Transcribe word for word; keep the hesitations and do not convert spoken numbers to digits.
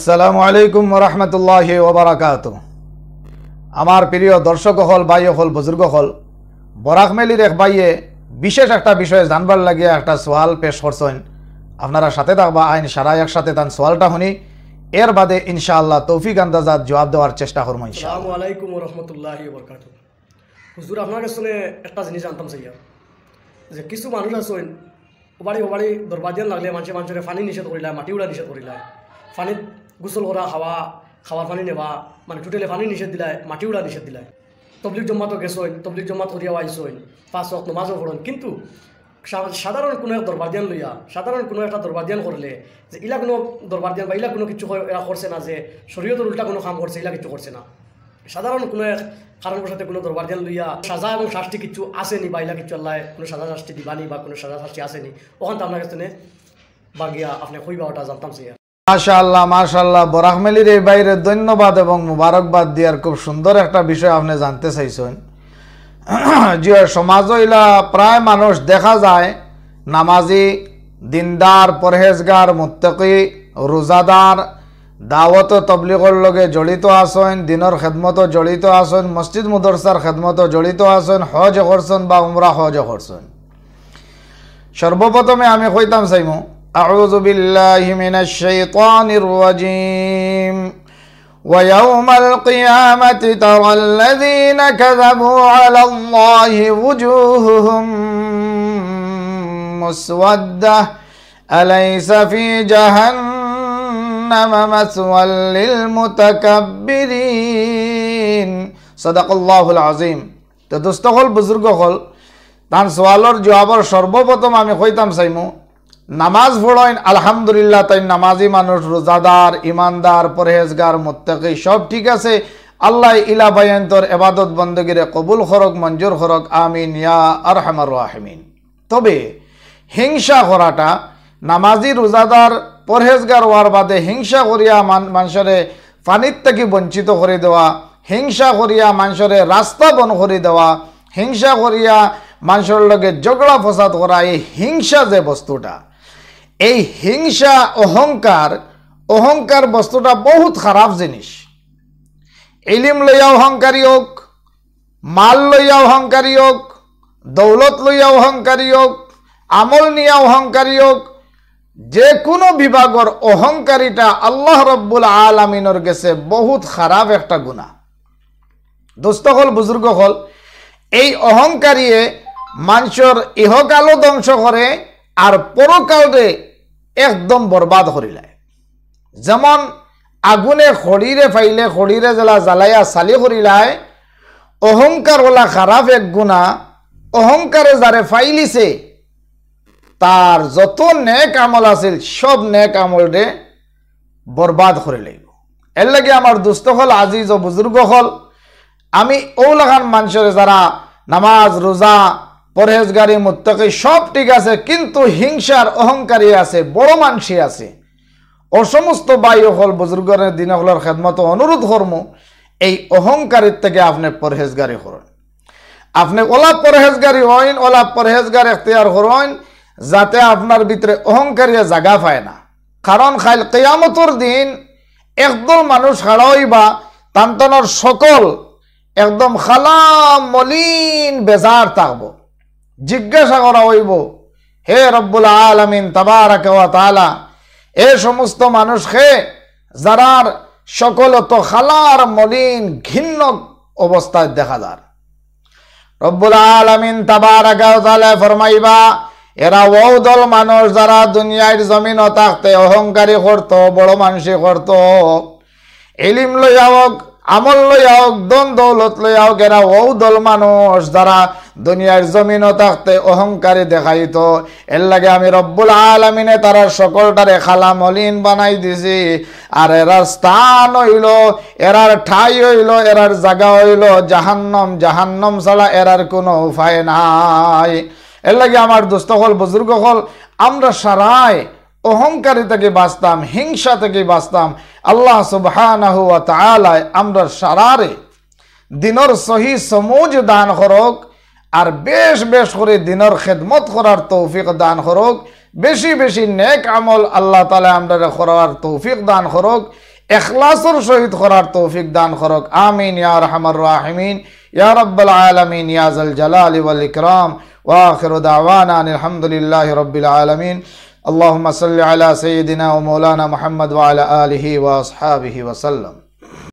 আসসালামু আলাইকুম ওয়া রাহমাতুল্লাহি ওয়া বারাকাতুহু। আমার প্রিয় দর্শক অকল, ভাই অকল, বুজুর্গ অকল, বরাকভ্যালির এক ভাইয়ে বিশেষ একটা বিষয়ে জানবার লাগিয়া একটা সওয়াল পেশ করছইন। আপনারা সাথে থাকবা, আইন সারা একসাথে তান সওয়ালটা হুনি, এর বাদে ইনশাআল্লাহ তৌফিক আন্দাজাত জবাব দেওয়ার চেষ্টা করমু ইনশাআল্লাহ। আসসালামু আলাইকুম ওয়া রাহমাতুল্লাহি ওয়া বারাকাতুহু। হুজুর, আপনার কাছে একটা জিনিস জানতাম চাইয়া, যে কিছু মানুষ আছইন, ওবাড়ি ওবাড়ি দরবার দিয়ান লাগলে মানষে মানষরে পানি নিষেধ করিলায়, মাটি উড়া নিষেধ করিলায়, পানিত গোসল করা, খাওয়া, খাওয়ার পানি নেওয়া, মানে টোটালে পানি নিষেধ দিলায়, মাটি উড়া নিষেধ দিলায়। তবলিগ জমাতো গেছইন, তবলিগ জমাত করিয়াও আইছইন, পাঁচ ওয়াক্ত নমাজও পড়ইন, কিন্তু সা-, সাধারণ কোনো এক দরবার দিয়ান লইয়া, সাধারণ কোনো একটা দরবার দিয়ান করলে, যে ইলা কোনো দরবার দিয়ান বা ইলা কোনো কিছু কয়-, এরা করছে না, যে শরীয়তর উল্টা কোনো কাম করছে, ইলা কিছু করছে না, সাধারণ কোনো এক কারণবশত কোনো দরবার দিয়ান লইয়া সাজা এবং শাস্তি কিছু আছেনি বা ইলা কিছু আল্লাহ কোনো সাজা শাস্তি দিবানি বা কোনো সাজা শাস্তি আছেনি, ওখান তো আপনার কাছে বাগিয়া আপনি কইবা ওটা জানতাম চাইয়া। মাশাআল্লাহ, মাশাআল্লাহ, বরাকভ্যালির এই ভাইরে ধন্যবাদ এবং মুবারকবাদ দিয়ার খুব সুন্দর একটা বিষয় আপনি জানতে চাইছইন। জি অয়, সমাজ অইলা প্রায় মানুষ দেখা যায় নামাজি, দিনদার, পরহেজগার, মুত্তাকি, রোজাদার, দাওয়াত ও তবলিগর লগে জড়িত আছইন, দিনর খেদমতো জড়িত আছইন, মসজিদ মাদ্রাসার খেদমতো জড়িত আছইন, হজ করছইন বা উমরা হজ করছইন। সর্বপ্রথমে আমি কইতাম চাইমু, আউযু বিল্লাহি মিনাশ শাইতানির রাজীম। ويوم القيامة ترى الذين كذبوا على الله وجوههم مسودة أليس في جهنم مثوى للمتكبرين. صدق الله العظيم. তো দোস্ত অকল, বুজুর্গ অকল, তান সওয়ালর জবাবর সর্বপ্রথম আমি কইতাম চাইমু, নামাজ পড়ইন, আলহামদুলিল্লাহ, তাইন নামাজি মানুষ, রোজাদার, ইমানদার, পরহেজগার, মুত্তাকি, সব ঠিক আছে। আল্লাহ ইলা ভাইয়াইন্তর এবাদত বন্দগিরে কবুল করউক, মঞ্জুর করউক, আমিন ইয়া আরহামার রাহিমিন। তবে হিংসা করাটা, নামাজি, রোজাদার, পরহেজগার অওয়ার বাদে হিংসা করিয়া মান-, মানষরে পানির থাকি বঞ্চিত করি দেওয়া, হিংসা করিয়া মানষরে রাস্তা বন্ধ করি দেওয়া, হিংসা করিয়া মানষর লগে ঝগড়া ফসাদ করা, এই হিংসা যে বস্তুটা, এই হিংসা, অহংকার, অহংকার বস্তুটা বহুত খারাপ জিনিস। ইলিম লইয়া অহংকারী অউক, মাল লইয়া অহংকারী অউক, দৌলত লইয়া অহংকারী অউক, আমল নিয়া অহংকারী অউক, যে কোনো বিভাগর অহংকারীটা আল্লাহ রব্বুল আলামিনর গেছে বহুত খারাপ একটা গুনাহ। দোস্ত অকল, বুজুর্গ অকল, এই অহংকারীয়ে মানষর ইহকালও ধ্বংস করে আর পরকালরে একদম বরবাদ করিলায়। যেমন আগুনে খড়িরে ফাইলে, খড়িরে যেলা জ্বালাইয়া ছালি করিলায়, অহংকার অলা খারাপ এক গুনাহ। অহংকারে যারে ফাইলিছে, তার যত নেক আমল আছিল, সব নেক আমলরে বরবাদ করিলাইবো। এরলাগি আমার দোস্ত অকল, আজিজ ও বুজুর্গ অকল, আমি অউলাখান মানষরে যারা নামাজ, রোজা, পরহেজগারি, মুত্তাকি সব ঠিক আছে, কিন্তু হিংসার অহংকারী আছে, বড় মানষী আছে, অউ সমস্ত ভাই অকল, বুজুর্গরে দিন অকলর খেদমতো অনুরোধ করমু, এই অহংকারীর থাকি আপনে পরহেজগারি করইন। আপনে অলা পরহেজগারি অইন, অলা পরহেজগার এখতিয়ার করইন, যাতে আপনার ভিতরে অহংকারীয়ে জাগা পায় না। কারণ কাইল কিয়ামতর দিন একদল মানুষ খাড়া অইবা, তান তানর শকল একদম কালা, মলিন, বেজার থাকবো। জিজ্ঞাসা করা অইবো, হে রব্বুল আলামিন তাবারাকা ওয়া তাআলা, এ সমস্ত মানুষ কে যারার শকল অত কালা আর মলিন, ঘিন্ন অবস্থায় দেখা যার। রব্বুল আলামিন তাবারাকা ওয়া তাআলা ফরমাইবা, এরা অউ দল মানুষ যারা দুনিয়ার জমিনো থাকতে অহংকারী করতো, বড় মানষী করতো, ইলিম লইয়া অউক, আমল লইয়া অউক, ধন দৌলত লইয়া অউক, এরা অউ দল মানুষ যারা দুনিয়ার জমিনো থাকতে অহংকারী দেখাইতো। এরলাগি আমি রব্বুল আলামিনে তারার শকলটারে কালা মলিন বানাই দিছি। আর এরার স্থান অইলো, এরার ঠাই অইলো, এরার জাগা অইলো জাহান্নাম। জাহান্নাম ছাড়া এরার কোনো উপায় নাই। এরলাগি আমার দোস্ত অকল, বুজুর্গ অকল, আমরা সারায় অহংকারী থাকি বাঁচতাম, হিংসা থাকি বাঁচতাম। আল্লাহ সুবহানাহু ওয়া তাআলায় আমরা সারারে দিনর সহি সমুজ দান করউক, আর বেশ বেশ করি দিনর খেদমত করার তৌফিক দান করউক, বেশি বেশি নেক আমল আল্লাহ তাআলা আমরারে করার তৌফিক দান করউক। এখলাসর সহিত করার তৌফিক দান করুক। আমিন ইয়া আরহামার রাহিমিন, ইয়া রাব্বাল আলামিন, ইয়া যাল জালালি ওয়াল ইকরাম। ওয়া আখিরু দাওয়ানা আনিল হামদুলিল্লাহি রাব্বিল আলামিন। আল্লাহুম্মা সাল্লি আলা সাইয়্যিদিনা ওয়া মাওলানা মুহাম্মদ ওয়া আলা আলিহি ওয়া আসহাবিহি ওয়া সাল্লাম।